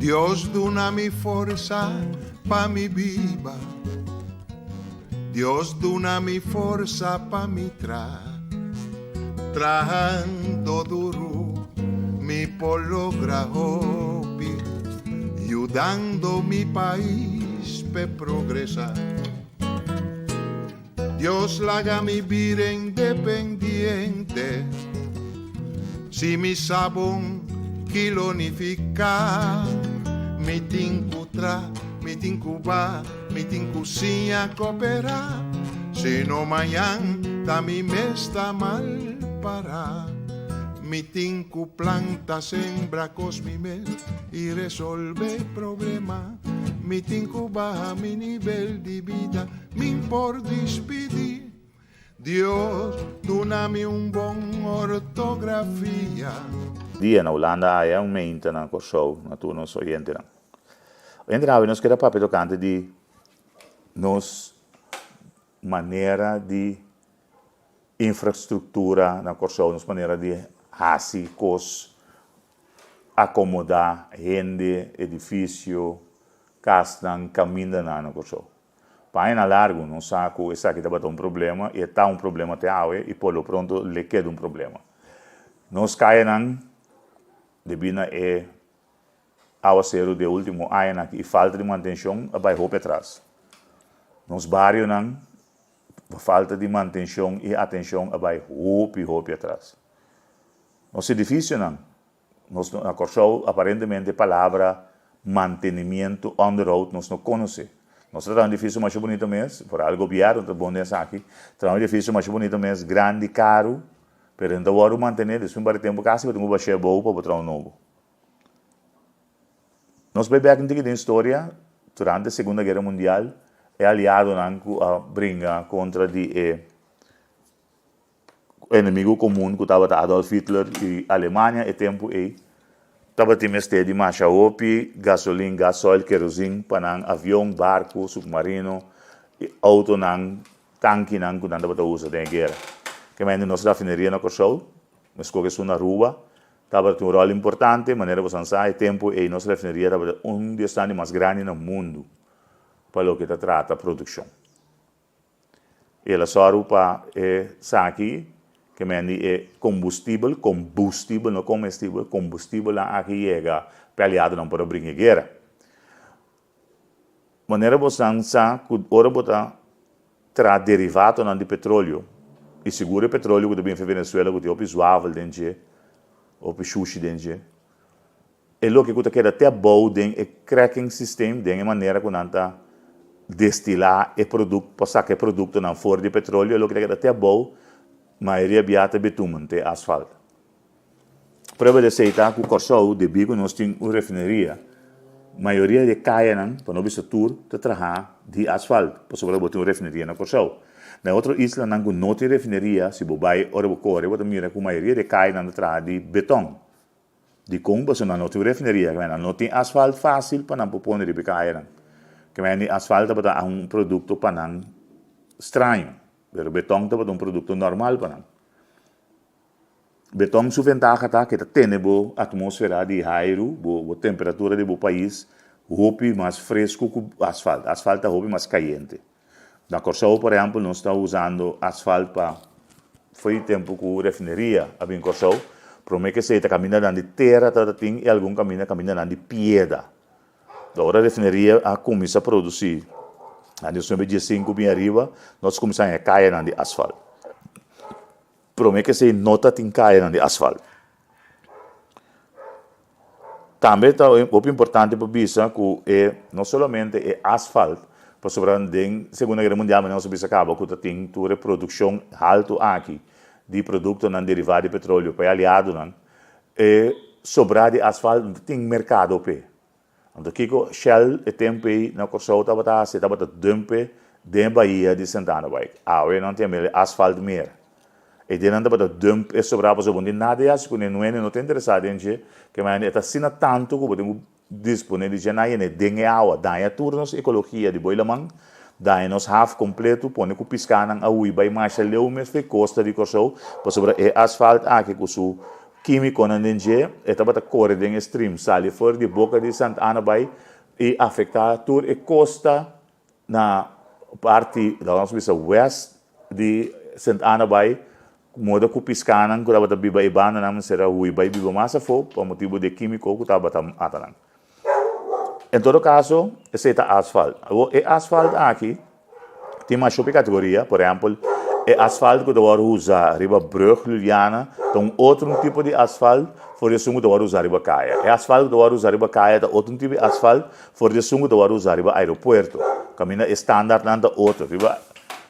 Dios duna mi forsa pa mi biba Dios duna mi forsa pa mi tra Trahando duru mi por logra hopi Yudando mi pais p'e progresa Dios laga mi bira independiente Si mi sa bon ki lo nifiká Mi tin ku tra, mi tin ku ba, mi tin ku siña koperá Si no mañan ta mi mes ta mal pará Mi tin ku planta, sembra kos mi mes i resolve problema Mi tin ku baha mi nivel di bida Min por dispidí. Dios duna mi un bon ortografia. Dia na Hulanda aya un meinta na Kòrsou na tur nos oyentenan. Oyentenan awe nos keda papia tokante di nos manera di infrastruktura na Kòrsou, nos manera di hasi kos, akomodá hende, edifisio, kasnan, kamindanan na Kòrsou. Pa añanan largu nos sa ku esaki tabata un problema i e ta un problema te awe i por lo pronto le keda un problema. Nos kayanan debí na e awaseru di e último añanan aki i falta di mantenshon a bai hopi atras. Nos barionan pa falta di mantenshon i atenshon a bai hopi hopi atras. Nos edifisionan Nos na Kòrsou aparentemente e palabra mantenimiento, onderhoud, nos no konosé. Nos ta traha un edifisio masha bunito mes, foral gobièrnu ta bon den esaki, traha un edifisio masha bunito mes, grandi, karu, pero e no ta wòrdu mantené, despues un par di tempu kasi bo tin ku bash'é abou pa bo traha un nobo. Nos bai bèk un tiki den historia, durante Segunda Guera Mundial, e aliadonan ku a bringa kontra di e Enemigo komun ku tabata Adolf Hitler i Alemania e tempu ei tabatin mester di masha hopi gasolin, gasoil, kerosin pa nan avion, barku, supmarino i outonan, tankinan ku nan tabata usa den e guera. Kemende nos rafineria na Kòrsou, meskos ku esun na Aruba, tabatin un ròl importante. Manera boso a sa e tempu ei nos rafineria tabata un di esnan di mas grandi na mundu pa loke ta trata produkshon. El a sòru pa e saki ke men di e kombustibel, kombustibel, no komestibel, kombustibelnan aki yega pa e aliadonan por a bringa e guera. Manera bosan sa ku ora bo ta traha derivatonan di petroleo, i sigur e petroleo ku ta bin for Venezuela ku tin hopi zwavel den dje, hopi shushi den dje, E loke ku ta keda te abou den e cracking system, den e manera ku nan ta destilá e produk pa saka e produktonan for di e petroleo, e loke ta keda te abou mayoria bia ta bitumen, te asfalt. Prueba di esei ta ku Kòrsou, debí ku nos tin un refineria, mayoria di e kayanan, pa no bisa tur, ta traha di asfalt, pasobra bo tin un refineria na Kòrsou. Na e otro islanan ku no tin refineria, si bo bai ora bo kore, bo ta mira ku mayoria di e kayanan ta traha di beton. Dikon? Pasobra nan no tin refineria, kende nan no tin asfalt fásil pa nan por pone riba e kayanan. Kende asfalt tabata un produkto pa nan straño, pero betòn tabata un produkto normal pa nan. Betòn su ventaha ta ke ta tene bo atmósfera di airu, bo bo temperatura di bo pais hopi mas fresku ku asfalt. Asfalt ta hopi mas kayente. Na Kòrsou por ehèmpel nos ta usando asfalt pa fo'i tempu ku refineria a bin Kòrsou. Promé ke esei ta kamindanan di tera tabata tin i algun kaminda kamindanan di pieda. Ora refineria a kuminsá produsí na dies nuebe dies sinku bin ariba nos kuminsá haña kayanan di asfalt. Promé ke esei no ta tin kayanan di asfalt. Tambe ta hopi importante pa bisa ku e no solamente e asfalt, pasobra den Segunda Guera Mundial manera nos a bisa kaba ku ta tin tur e produkshon haltu aki di produktonan derivá di petroleo pa e aliadonan, e sobrá di asfalt no ta tin merkado p'e. Anto kiko Shell e tempu ei na Kòrsou tabata hasi? E tabata dump e den e bahia di Sint Anawijk. Awe nan tin e asfalt mer. E den nan tabata dump e sobrá pasobra bo no tin nada di hasi kuné, nuende no ta interesá den dje, ke manera e ta asina tantu ku bo tin ku disponé di dje na yene den e awa, daña tur nos ekologia di boi laman, daña nos haf kompletu, pone ku piskanan a hui bai masha leu mes for e kosta di Kòrsou, pasobra e asfalt aki ku su. kímikonan den dje, e tabata kore den e stream, sali for di boka di Sant Ana bai i afektá tur e kosta na parti, laga nos bisa west di Sint Ana bai, moda ku piskanan ku tabata biba e bandanan mester a hui bai biba mas afó pa motibu di e kímiko ku tabata mata nan. En todo kaso, esei ta asfalt. Awor, e asfalt aki tin mas hopi kategoria. Por ehèmpel, e asfalt ku ta wòrdu usá riba brùg Liliana ta un otro un tipo di asfalt for di esun ku ta wòrdu usá riba kaya. E asfalt ku ta wòrdu usá riba kaya ta otro un tipo di asfalt for di esun ku ta wòrdu usá riba aeropuerto. Kaminda e standaardnan ta otro. Riba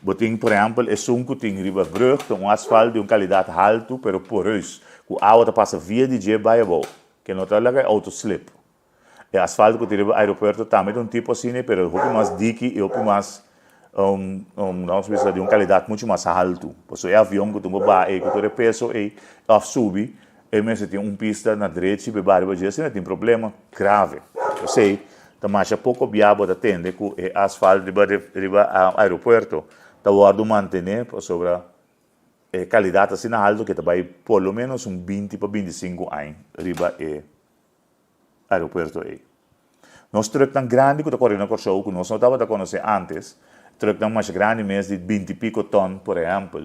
bo tin por ehèmpel esun ku tin riba brùg ta un asfalt di un kalidat haltu pero poreus ku awa ta pasa via di dje bai abou. Ke no ta laga e auto slip. E asfalto ku tin riba aeropuerto tambe ta un tipo asina, pero hopi mas diki i hopi mas, nos bisa di un kalidat muchu mas haltu. Pasobra e avion ku tin ku baha ei ku tur e peso ei òf subi, e mester tin un pista na drechi pa e baha riba dje, asina tin problema grave. P'esei ta masha poko bia bo ta tende ku e asfalto riba riba aeropuerto ta wòrdu mantené pasobra E kalidat asina haltu ke ta bai por lo menos un 20 pa 25 añ riba e aeropuerto ei. Nos trùknan grandi ku ta kore na Kòrsou ku nos no tabata konosé ántes, trùknan masha grandi mes di 20 i piko tòn por ehèmpel,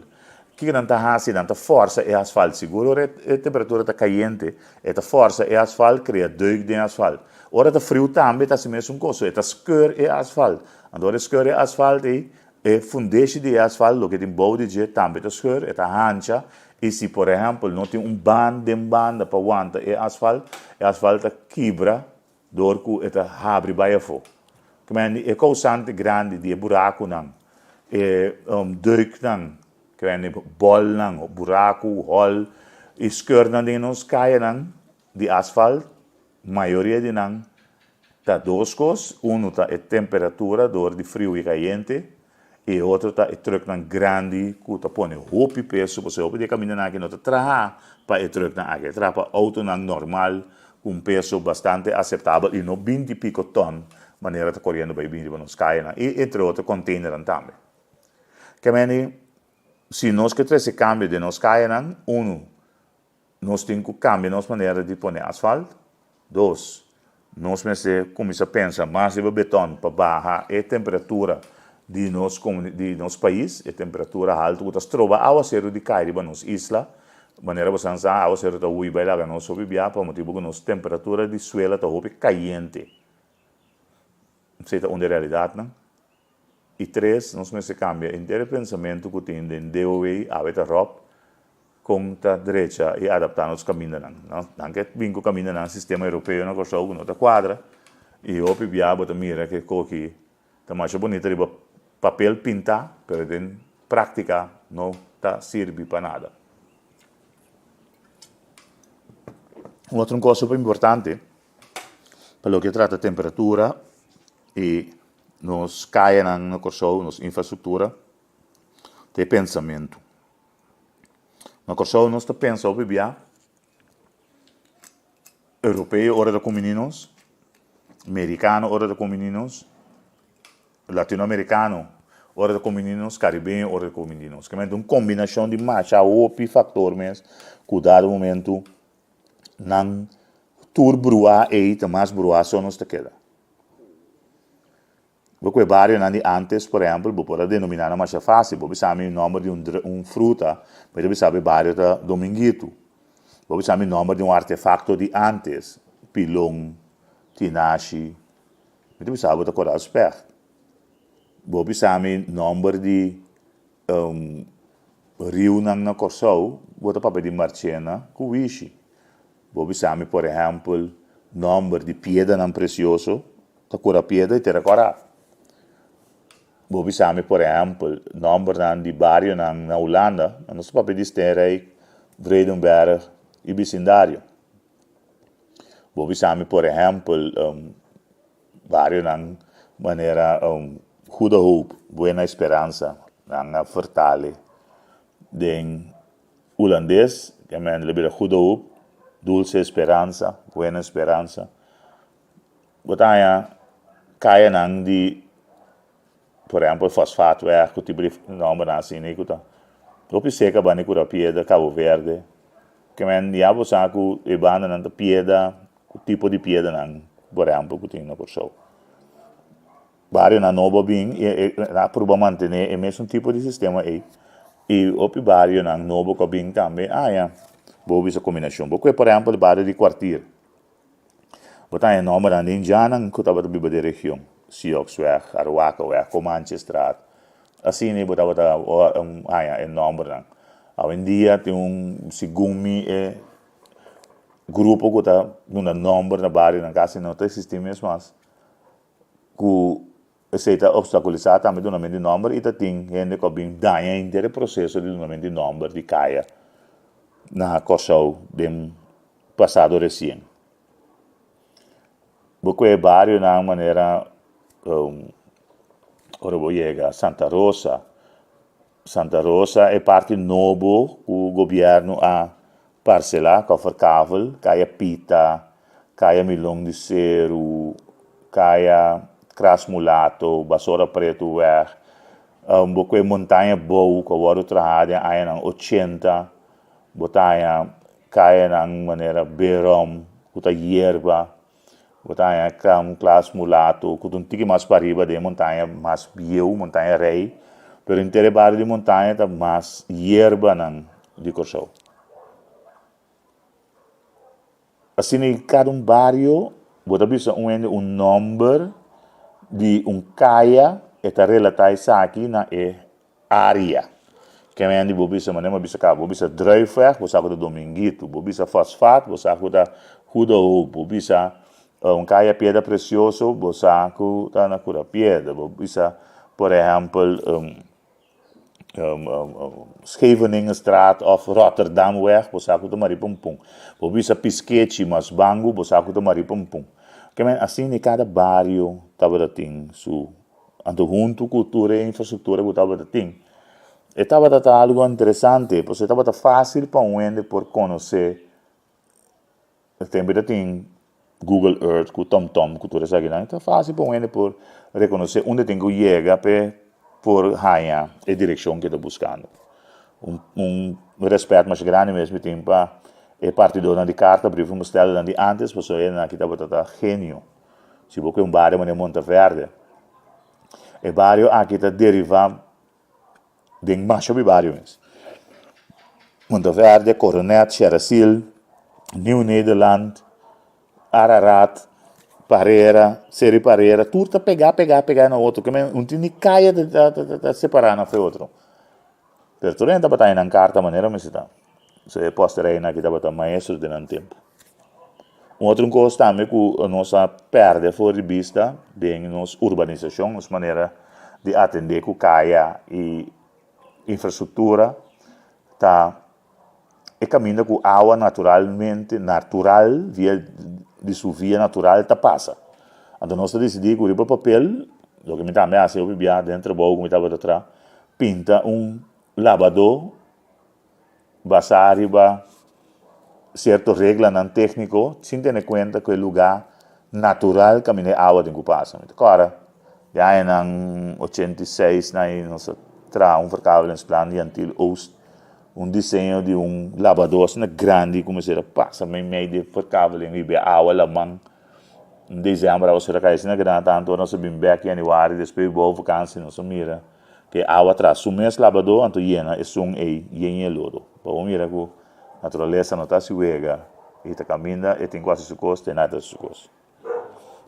kiko nan ta hasi? Nan ta fòrsa e asfalt, sigur ora e temperatura ta kayente e ta fòrsa e asfalt krea deuk den e asfalt. Ora ta friu tambe ta hasi mesun kos, so e ta skeur e asfalt. Anto ora e skeur e asfalt ei, E fundeshi di e asfalt, loke tin bou di dje, tambe ta scheur, e ta hancha, i si por ehempel no tin un band den banda pa wanta e asfalt, e asfalt ta kibra dor ku e ta habri bai afó. Kmende e kousante grandi di e burakunan, e deuknan, kmende bòlnan, buraku, hòl i skeurnan den nos kayanan di asfalt, Mayoria di nan ta dos kos, unu ta e temperatura dor di friu i kayente i e otro ta e trùknan grandi ku ta pone hopi peso pasobra hopi di e kamindanan aki no ta traha pa e trùknan aki, e traha pa outonan normal ku un peso bastante aseptabel i no 20 piko tòn manera ta koriendo bai bini riba nos kayanan i entre otro kònteinernan tambe. Kemeni si nos ke trese kambio den nos kayanan, unu, Nos tin ku kambia nos manera di pone asfalt. Dos, nos mester kuminsá pensa mas riba beton pa baha e temperatura di nos di nos pais, e temperatura haltu ku ta stroba awaseru di kai riba nos isla. Manera bo san sa, awaseru ta hui bai laga nos hopi bia pa motibu ku nos temperatura di suela ta hopi kayente. Esei ta un di e realidatnan. I tres, nos mester kambia henter e pensamentu ku tin den DOW, awe ta ròp, kon ta drecha i adaptá nos kamindanan. Nan ke bin ku kamindanan sistema europeo na Kòrsou ku no ta kuadra i hopi bia bo ta mira ke koki ta masha bunita riba papel pintá pero den práktika no ta sirbi pa nada. Un otro kos super importante pa loke trata temperatura i nos kayanan na Kòrsou, nos infrastruktura, ta e pensamentu. Na Kòrsou nos ta pensa hopi bia europeo ora ta kumini nos, merikano ora ta kumini nos, latinoamerikano ora ta kumini nos, karibeño ora ta kumini nos. Kementi un kombinashon di masha hopi faktor mes ku dado momentu nan tur bruá ei ta mas bruá so nos ta keda. Bo ku e barionan di antes, por ehempel, bo por a denominá nan masha fásil. Bo bisa mi nòmber di un un fruta, mi ta bisa bo e bario ta Dominguito. Bo bisa mi nòmber di un artefakto di antes, pilon, tinashi, mi ta bisa bo ta Koraal Specht. Bo bisa mi nòmber di riunan na Kòrsou, bo ta papia di Marchena ku Wishi. Bo bisa mi, por ehèmpel, nòmber di piedanan presioso, ta kura pieda i tera kòrá. Bo bisa mi, por ehèmpel, nòmbernan di barionan na Hulanda, nos ta papia di Steenrijk, Vredenberg i bisindario. Bo bisa mi, por ehèmpel, barionan manera Goede Hoop, Buena Esperanza, nan a fertale den Hulandes, ke men lo bira Goede Hoop, Dulce Esperanza, Buena Esperanza. Bo ta haña kayanan di, por ehempel, Fosfaatweg ku tipo di nòmbernan asina ku ta hopi seka banda di Kura Piedra, Cabo Verde. Ke men ya bo sa ku e bandanan ta pieda, ku tipo di piedanan, por ehèmpel, ku tin na Kòrsou. Barionan nobo a bin i e a pruba mantené e mesun tipo di sistema ei. I hopi barionan nobo ku a bin tambe haña bo bisa kombinashon. Bo kue por ehèmpel e bario di Kwartier. Bo ta haña nòmbernan di indiannan ku tabata biba den e region, Sioxweg, Arwakaweg, Comanchestraat. Asina bo tabata haña e nòmbernan. Awendia tin un, segun mi, e grupo ku ta duna nòmber na barionan kasi no ta eksistí mes mas. Ku esei ta obstakulisá tambe dunamentu di nòmber i ta tin hende ku a bin daña henter e proseso di dunamentu di nòmber di kaya na Kòrsou den pasado resien. Bo kue barionan manera ora bo yega Santa Rosa, Santa Rosa e parti nobo ku gobièrnu a parselá, Kòferkavel, Kaya Pita, Kaya Milon di Seru, Kaya Kras Mulato, Basora Pretu Weg, bo kue Montaña Bou ku a wòrdu trahá den añanan ochenta, bo ta haña kayanan manera Berom ku ta yerba. Bo ta haña un klas mulato ku ta un tiki mas pariba den e montaña mas bieu, montaña Rei, pero henter e bario di montaña ta mas yerbanan di Kòrsou. Asina i kada un bario bo ta bisa un hende un nòmber di un kaya e ta relatá esaki na e Área. Ke men di bo bisa manera bo bisa kaba, bo bisa Druifweg, bo sa ku ta Dominguito, bo bisa Fosfaat, bo sa ku ta Goede Hoop, bo bisa un kaya Piedra Precioso, bo sa ku ta na Kura Piedra, bo bisa por ehèmpel Scheveningenstraat òf Rotterdamweg, bo sa ku ta Marie Pompon, bo bisa Piskechi, Masbangu, bo sa ku ta Marie Pompon. Ke men asina kada bario tabata tin su Anto huntu ku tur e infrastruktura ku tabata tin, e tabata ta algu interesante, pasobra e tabata fásil pa un hende por konosé. E tempu ta tin Google Earth ku TomTom ku tur esakinan, ta fásil pa un hende por rekonosé unda e tin ku yega p'e por haña e direkshon ku e ta buskando. Un un rèspèt masha grandi mes mi tin pa e partidónan di karta, brievenbesteldernan di ántes, pasobra e aki tabata ta genio. Si bo ke un bario manera Monteverde, e bario aki ta deriva den masha hopi bario mes. Monteverde, Coronet, Sheracil, Nieuw Nederland, Ararat, Parera, Seri Parera, tur ta pega, pega, pega na otro. Un tin di kaya ta separa nan for e otro. Pero tur hende tabata haña nan karta manera mester ta. So e postereynan aki tabata maestro den nan tempu. Un otro kos tambe ku nos a pèrdè for di bista den nos urbanisashon, nos manera di atendé ku kaya i infrastruktura ta e kaminda ku awa naturalmente, natural, via di su via natural ta pasa. Anto nos ta disidí ku riba papel, loke mi tambe hasi hopi bia den trabou ku mi tabata traha, pinta un labadó basá riba sierto reglanan tékniko sin tene kuenta ku e lugá natural kaminda e awa tin ku pasa. Mi ta kòrda di añanan 86 na nos a traha un verkavelingsplan di Antil Oost, un diseño di un labadó asina grandi ku mester a pasa meimei di e verkaveling riba e awa laman. Un desèmber awa sera kai asina grandi tantu ora nos a bin bèk yanüari despues di bou vakansi nos a mira ku e awa tras su mes labadó anto yena esun ei yen e lodo. Pa bo mira ku naturalesa no ta hasi wega i ta kaminda e tin ku hasi su kos te nada ta hasi su kos.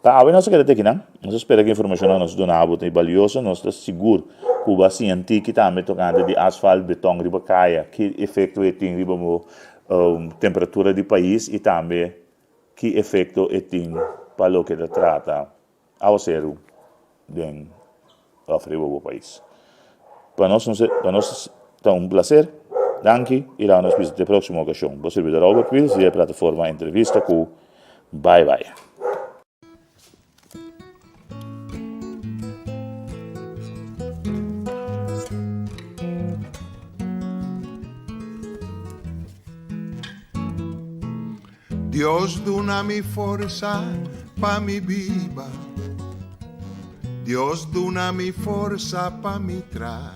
Pa awe nos a keda te akinan. Nos a spera ku e informashonnan ku nos duna bo ta balioso. Nos ta sigur ku bo a siña tiki tambe tokante di asfalt, beton riba kaya, ki efekto e tin riba bo temperatura di pais i tambe ki efekto e tin pa loke ta trata awaseru den òf riba bo pais. Pa nos pa nos ta un plaser. Danki i laga nos bisa te próksimo okashon. Bo sirbidor Robert Wiels di e plataforma Entrevista ku Bai Bai. Dios duna mi forsa pa mi biba Dios duna mi forsa pa mi tra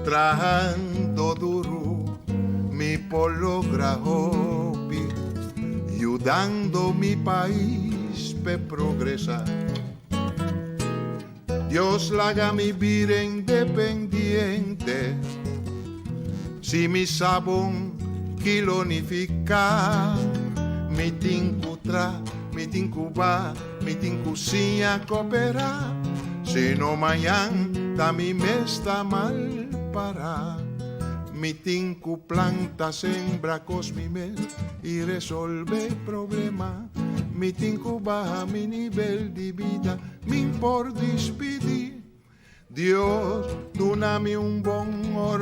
Trahando duru. Mi por logra hopi, yudando mi pais pa progresá. Dios laga mi bira independiente. Si mi sa bon ki lo nifiká. Mi tin ku tra, mi tin ku ba, mi tin ku siña koperá. Sino mañan ta mi mes ta mal pará. Mi tin ku planta, sembra kos mi mes i resolvé problema. Mi tin ku baha mi nivel di bida, mi'n por despedí. Dios, duna mi un bon.